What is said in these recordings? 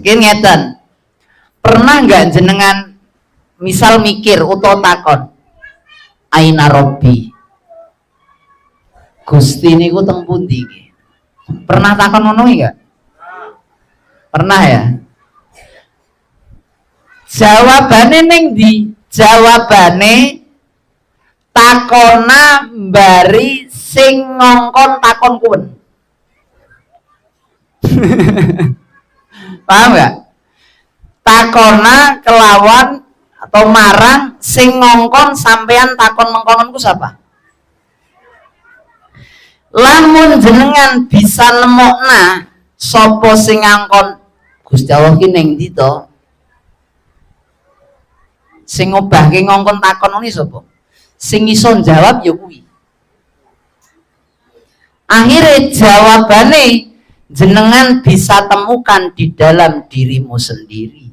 Nggih ngeten. Pernah nggak jenengan misal mikir utawa takon, "Aina Robbi?" Gusti niku teng pundi nggih? Pernah takon ngono enggak? Pernah ya? Jawabane ning ndi? Jawabane takona mbari sing ngongkon takon kuwen. Paham nggak? Takona kelawan atau marang sing ngongkon sampean takon mengkonon ku siapa? Lamun jenengan bisa nemokna sapa sing ngangkon Gusti Allah ki ning ndi to? Sing ngobahke ngongkon takon ngene sapa? Sing iso jawab ya kuwi. Akhirnya jawabane jenengan bisa temukan di dalam dirimu sendiri.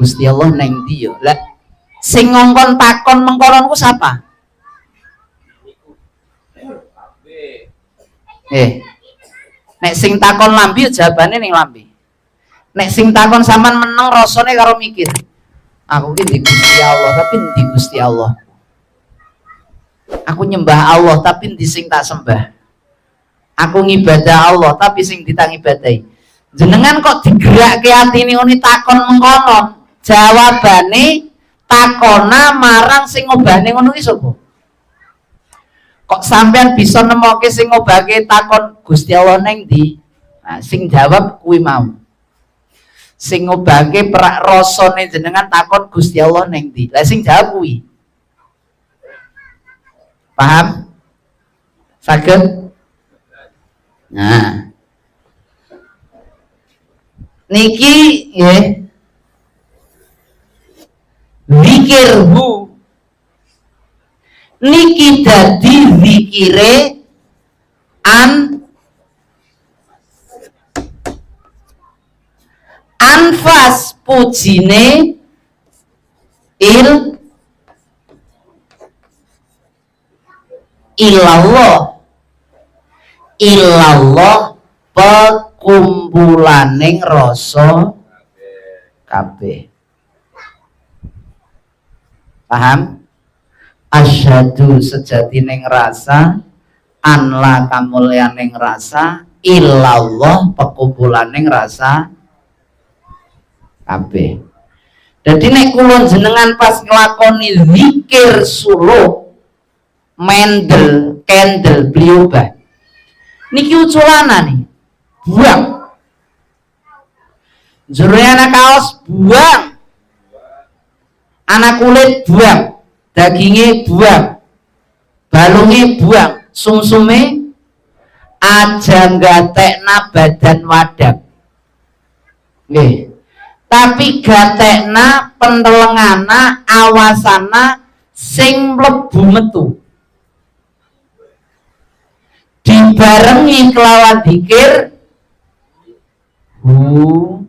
Gusti Allah neng ndi yo? Lah, sing ngongkon takon mengkonon ku sapa? Eh. Nek sing takon lambe jawabane ning lambe. Nek sing takon sampean meneng rasane karo mikir. Aku ki ndi Gusti Allah, tapi ndi Gusti Allah? Aku nyembah Allah, tapi ndi sing tak sembah? Aku ngibadah Allah, tapi sing ditang ibadahi. Jenengan kok digerakke atine ngene takon mengkonon? Jawabane takona marang sing ngobahne ngono ki sapa? Kok sampean bisa nemoke sing ngobahke takon Gusti Allah neng ndi? Nah, sing jawab kuwi mau. Sing ngobahke perak rasane jenengan takon Gusti Allah neng ndi? Lah, sing jawab kuwi. Paham? Saged? Nah. Niki nggih. Zikirhu niki dadi zikire anfas pujine ilallah, ilallah pekumpulaning rasa kabeh. Paham? Asyhadu sejatining rasa, anla kamulyaning rasa, ilallah pekumpulaning rasa kabeh. Jadi nek kula jenengan pas nglakoni zikir suluk mendel kendel beli obah niki uculana nih, buang jerone anak kaos, buang anak kulit, buang dagingnya, buang balungnya, buang sumsume, aja gatekna badan wadak nggih, tapi gatekna pentelengana awasana sing mlebu metu, dibarengi kelawan dikir hu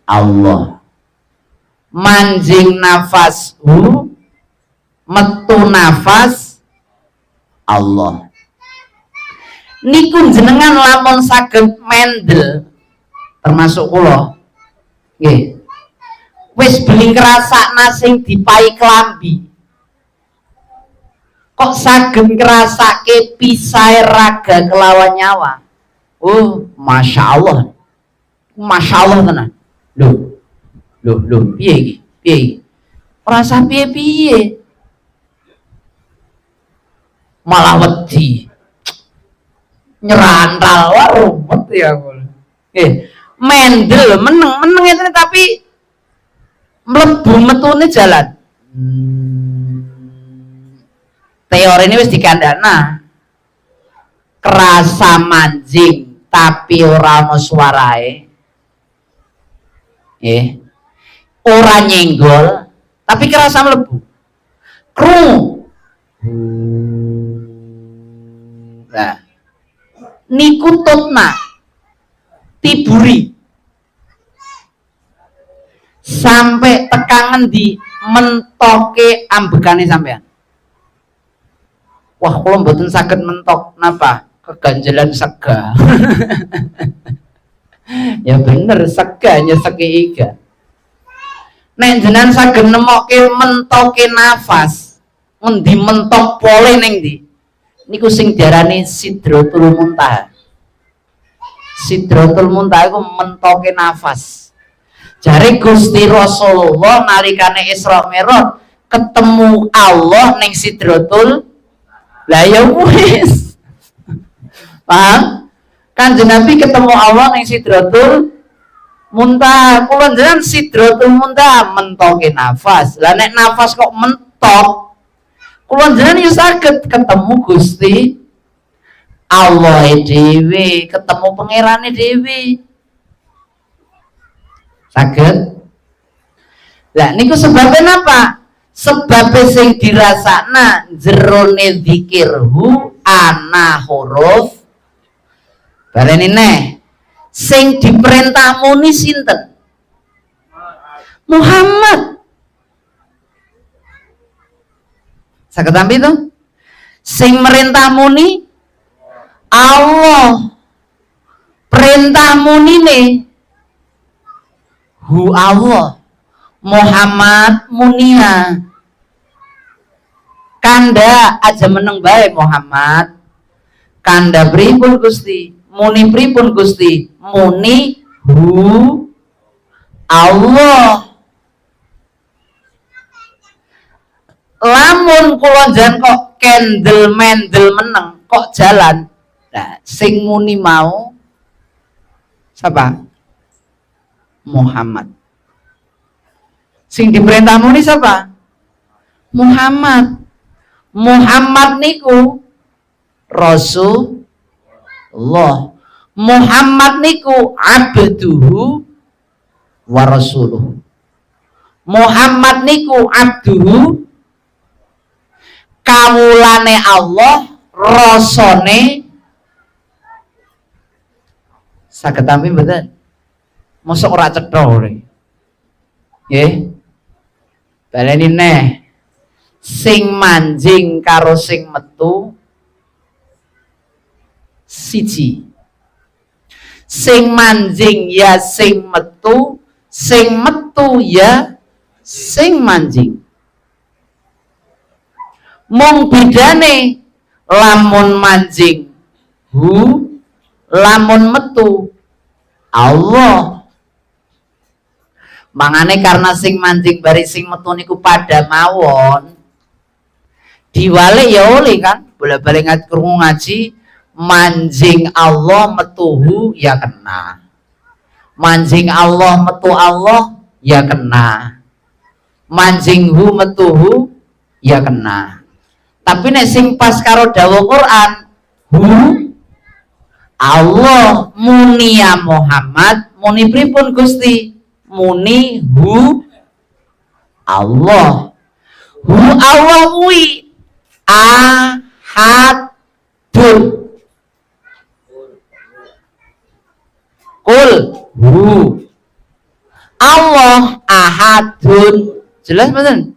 Allah, manjing nafas hu, metu nafas Allah. Niku jenengan lamun saged mendel, termasuk kula nggih, wis beli ngrasakna sing dipai klambi kok saged ngrasake pisahe raga kelawan nyawa. Oh, masya Allah, masya Allah tenan. Lho lho lho, piye iki, piye iki? Ora usah piye-piye, malah wedi nyerantal. Wah, rumet ya aku. Mendel meneng meneng itu, tapi mlebu metune jalan. Teori ini wis dikandakna, kerasa manjing tapi ora ana suarae, ora nyenggol tapi kerasa mlebu krungu. Nah, niku tutna tiburi sampai tekan ngendi mentoke ambekane sampean. Wah, kula mboten saged mentok, napa? Keganjelan sega. Ya bener, sega nyeseki iga. Nek jenengan saged nemokke mentoke nafas, ngendi mentok pole ning ndi? Niku sing diarani Sidratul Muntaha. Sidratul Muntaha iku mentoke nafas. Jare Gusti Rasulullah nalikane Isra Mi'raj ketemu Allah ning Sidratul. Lah ya wis. Paham? Kanjeng Nabi ketemu Allah ning Sidratul Muntaha. Kula jenengan Sidratul Muntaha mentoke nafas. Lah nek nafas kok mentok, kula jenengan ya saged ketemu Gusti Allah dhewe, ketemu pangerane dhewe. Saged? Lah niku sebabnya napa? Sebabnya sing dirasakna jerone zikir hu ana huruf. Baleni neh. Sing diperintah muni sinten? Muhammad. Saged tampi to? Sing merintah muni Allah. Perintah munine hu Allah. Muhammad munia. Kanda aja meneng bae Muhammad. Kanda pripun Gusti? Muni pripun Gusti? Muni hu Allah. Lamun kula njenengan kok kendel mendel meneng kok jalan. Nah, sing muni mau siapa? Muhammad. Sing diperintah muni siapa? Muhammad. Muhammad niku Rasulullah. Muhammad niku abduhu wa rasuluhu. Muhammad niku abduhu, kawulane Allah, rasane. Saged tampi mboten? Mosok ora cetha ngene. Nggih. Baleni neh. Sing manjing karo sing metu siji. Sing manjing ya sing metu, sing metu ya sing manjing. Mung bedane lamun manjing hu, lamun metu Allah. Mangane karena sing manjing bari sing metu niku padha mawon. Diwalik ya oleh kan, bola-balik krungu ngaji manjing Allah metuhu ya kena. Manjing Allah metu Allah ya kena. Manjing hu metuhu ya kena. Tapi nek sing pas karo dawuh Quran hu Allah munia Muhammad, muni pripun Gusti? Muni hu Allah. Hu Allah kuwi ahadun. Kul hu Allah ahadun. Jelas mboten?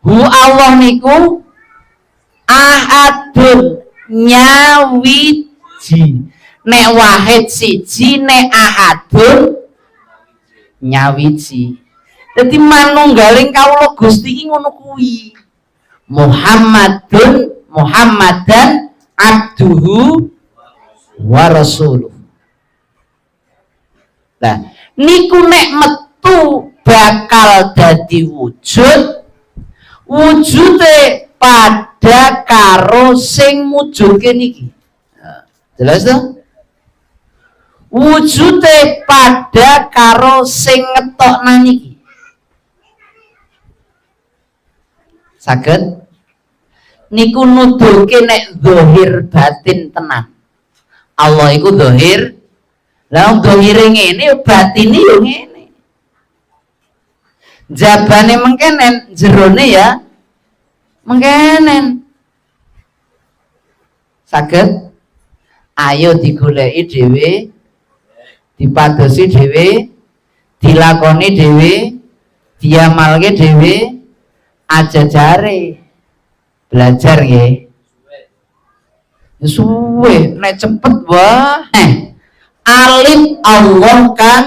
Hu Allah niku ahadun, nyawiji. Nek wahid siji, nek ahadun nyawiji. Dadi manunggaling kawula Gusti iki ngono kuwi. Muhammadun Muhammadan abduhu wa rasuluh. Nah, niku nek metu bakal dadi wujud, wujude pada karo sing mujudke niki. Nah, jelas toh? Wujude pada karo sing ngetokna niki. Saged? Niku nuduhke nek zahir batin tenan. Allah iku zahir. Lah zahire ngene, batine yo ngene. Jabane mengkenen, jerone ya mengkenen. Saged? Ayo digoleki dhewe, dipadosi dhewe, dilakoni dhewe, diamalke dhewe, aja jare. Belajar nggih. Suwe, nek cepet wah. Alif Allah kan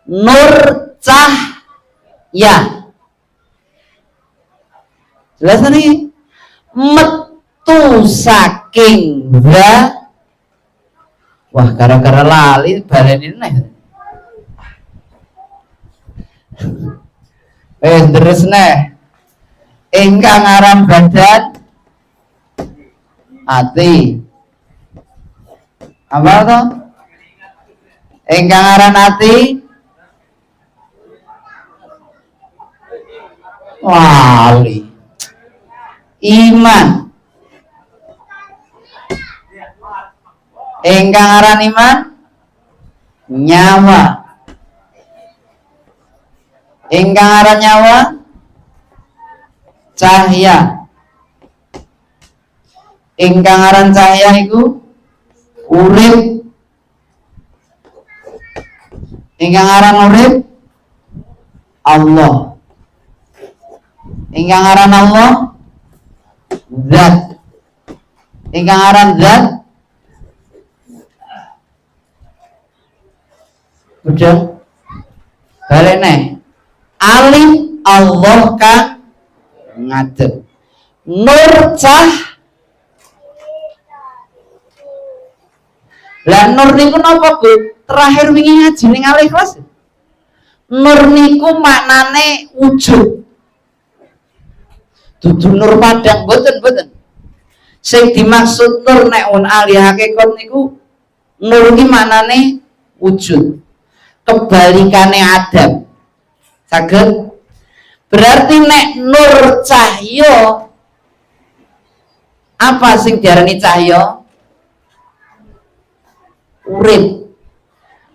nur cahya. Jelas nih? Metu saking za. Wah, gara-gara lali baleni neh. Terus neh. Ingkang aran badan ati. Apa to? Ingkang aran ati lali. Iman. Ingkang aran iman nyawa. Ingkang aran nyawa cahya. Ingkang aran cahya iku urip. Ingkang aran urip Allah. Ingkang aran Allah zat. Ingkang aran zat udah balik neh. Alif Allah kang ngadeg. Nur cah. Lah nur niku napa, Bu? Terakhir wingi ngaji ning Al-Ikhlas. Nur niku maknane wujud. Dudu nur padang, mboten-mboten. Sing dimaksud nur nek wong ahli hakikat niku nur iki maknane wujud. Kebalikane Adam. Saged? Berarti nek nur cahya, apa sing diarani cahya? Urip.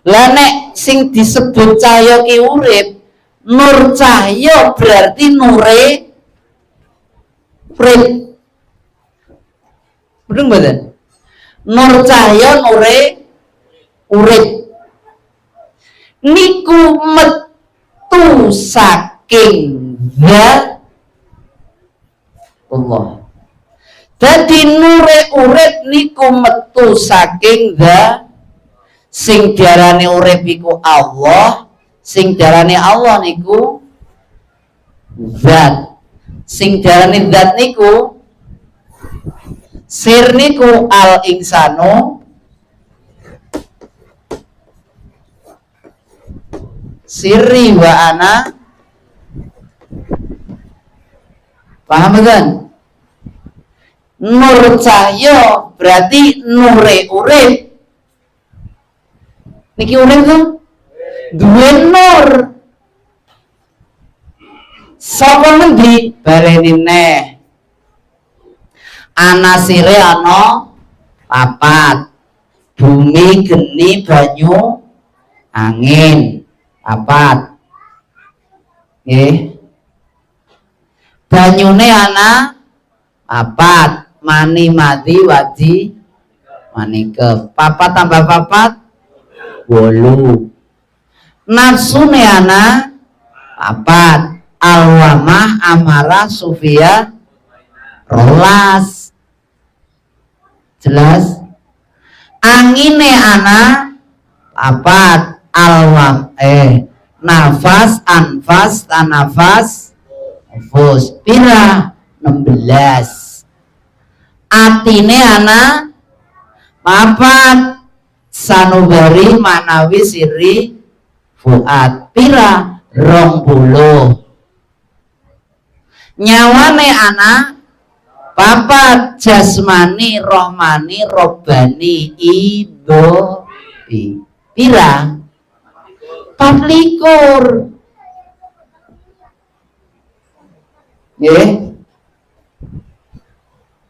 Lah nek sing disebut cahya ki urip, nur cahya berarti nure urip. Bener mboten? Nur cahya nure urip. Niku metu saking zat Allah. Dadi nure urip niku metu saking zat. Sing diarani urip iku Allah, sing diarani Allah niku zat. Sing diarani zat niku sir niku al insanu, sirri wa ana. Paham kan? Nur cahya berarti nure urip. Niki urip to? Duwe nur. Sapa mendi? Baleni neh. Anasire ana papat. Bumi, geni, banyu, angin. Papat. Nggih. Banyune ana papat. Mani, mati, wadi, manike. Papat tambah papat 8. Nafsune ana papat. Alwamah, amarah, sufia, rolas. Jelas? Angine ana papat. Alwam nafas, anfas, tanafas, nufus. Pira? 16. Atine ana papat. Sanubari, manawi, siri, fuad. Pira? 20. Nyawane ana papat. Jasmani, rohmani, robbani, idobi. Pira? 24. Nggih.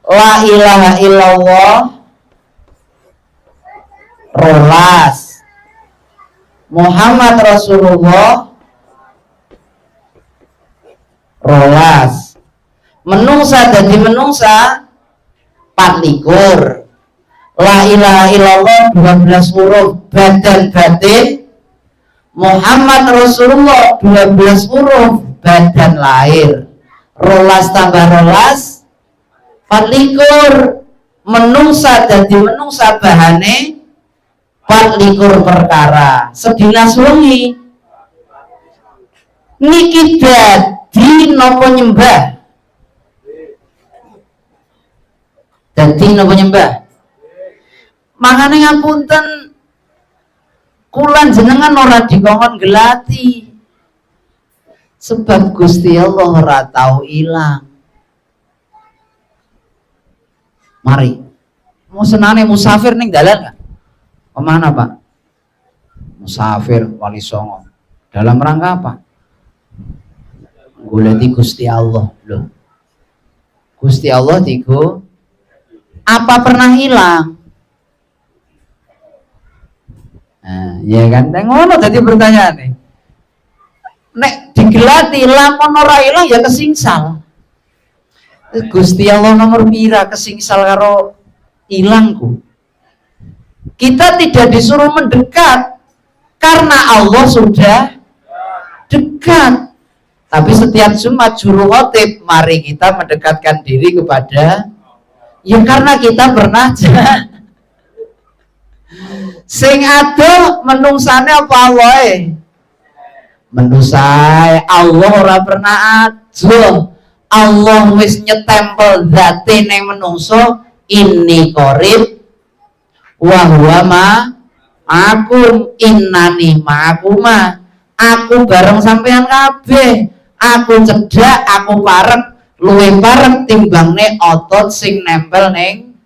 La ilaha illallah 12. Muhammad Rasulullah 12. Menungsa dadi menungsa 24. La ilaha illallah 12 huruf badan batin. Muhammad Rasulullah 12 huruf badan lahir. 12 tambah 12 24. Menungsa dadi menungsa bahane 24 perkara. Sedina suwengi niki dadi napa nyembah? Dadi napa nyembah? Makane ngapunten, kula jenengan ora dikongkon gelati. Sebab Gusti Allah ora tau ilang. Mari. Mau senane musafir ning dalan enggak? Kemana, Pak? Musafir Wali Songo. Dalam rangka apa? Goleti Gusti Allah. Loh. Gusti Allah digo apa pernah hilang? Nah, ya kan? Nek ngono dadi pertanyaan nih. Nek digelati lamun ora ilang ya kesingsal. Gusti Allah nomor pira kesingsal karo ilangku. Kita tidak disuruh mendekat karena Allah sudah dekat. Tapi setiap Jumat juru khotib, mari kita mendekatkan diri kepada, ya karena kita pernah sing adoh menungsane apa Allah? Menungsae. Allah ora pernah adoh. Allah wis nyetempel zate ning menungso, inni qarib wa huwa ma'akum, innani ma'akuma, aku bareng sampean kabeh, aku cedhak, aku parek, luwih parek timbangne otot sing nempel ning.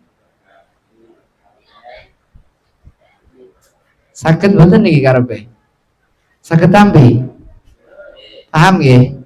Saged mboten niki karepe? Saged tampi? Paham nggih?